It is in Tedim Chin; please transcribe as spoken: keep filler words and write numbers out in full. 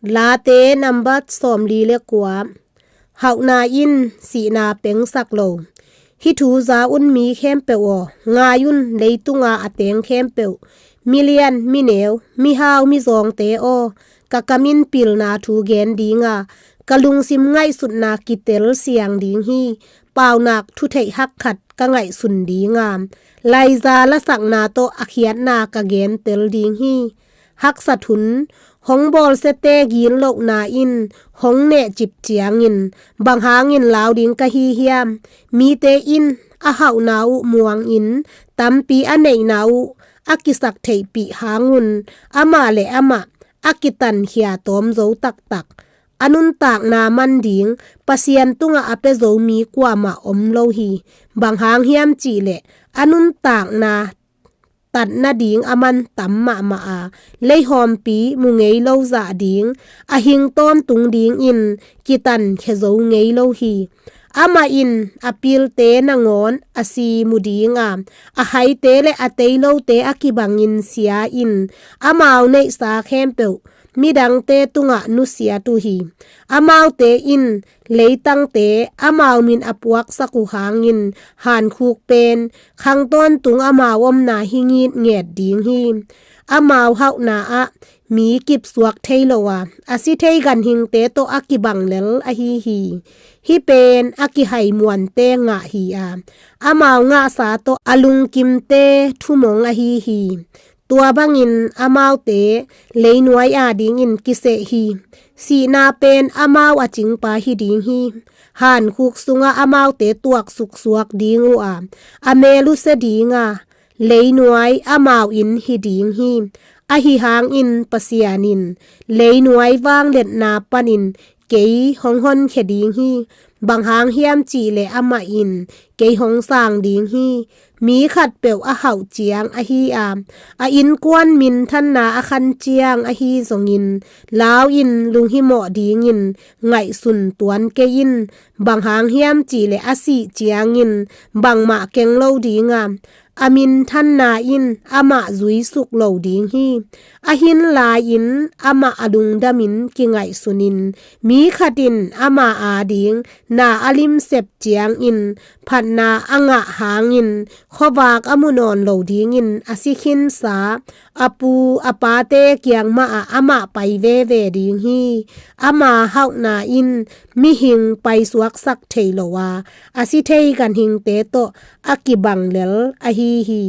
Late nambat sawmli le kua. Hauhna in sihna pengsak lo. Hih thu za un mi khempeuh aw, ngai un, leitunga a teng khempeuh, milian, mineu, mihau, mizawngte aw, ka kam in pilna thu gen dinga, ka lungsim ngaihsutna kitel siang ding hi. Paunak thutheih hak khat ka ngaihsun dinga, laiza lasakna tawh a khiatna ka gentel ding hi. Haksat hun, hong bawlsiate gillohna in hong nehcip ciangin, bang hangin lau ding ka hi hiam? Mite in a hauhna uh muangin, tampi a neihna uh a kisaktheihpih hangun, amah le amah a kitankhia tawm zo taktak. A nuntakna man ding Pasian tungah a pia zo mi kuamah om lo hi. Bang hang hiam cihleh, a nuntakna tat nading a man tam mahmah a, leihawmpi mu ngei lo zah ding, a hing tawntung dingin kitankhia zo ngei lo hi. Amah in a pilte nangawn a si mu dinga, a haite le a teilote a kibangin sia in, amau neihsa khempeuh midangte tungah nusiat uh hi. Amaute in leitangte amau min a puaksak uh hangin, hankhuk pen khang tawntung amau omna hi ngitnget ding hi. Amau hauhna ah mi kipsuak thei lo a, a si thei ganhingte tawh a kibang lel ahi hi. Hih pen a kihaimuante ngah hi a, amau ngahsa tawh a lungkimte thumong ahi hi. Tua bangin amaute leinuai adingin kiseh hi. Sihna pen amau a cingpa hi ding hi. Hankhuk sungah amaute tuaksuksuak ding uh a, a mel uh sia dinga, leinuai amau in hi ding hi. Ahi hangin Pasian in leinuai vangliatna panin kei hong honkhia ding hi. Bang hang hiam cihleh amah in kei hong sang ding hi. Mi khatpeuh a hauh ciang ahi a, a innkuan minthanna a khan ciang ahi zongin, lau in lunghimawh dingin ngaihsun tuan kei in. Bang hang hiam cihleh a sih ciangin bangmah keng lo dinga, a minthanna in amah zuisuk lo ding hi. A hin lai-in amah a lungdamin kingaihsunin, mi khat in ama ading na a limsep ciangin phatna a ngah hangin khuavak a mu nawn lo dingin a si khinsa a pu a pate kiang mahah amah pai veve ding hi. Ama hauhna in mihing paisuaksak thei lo a, a si thei ganhingte tawh a kibang lel ahi hi.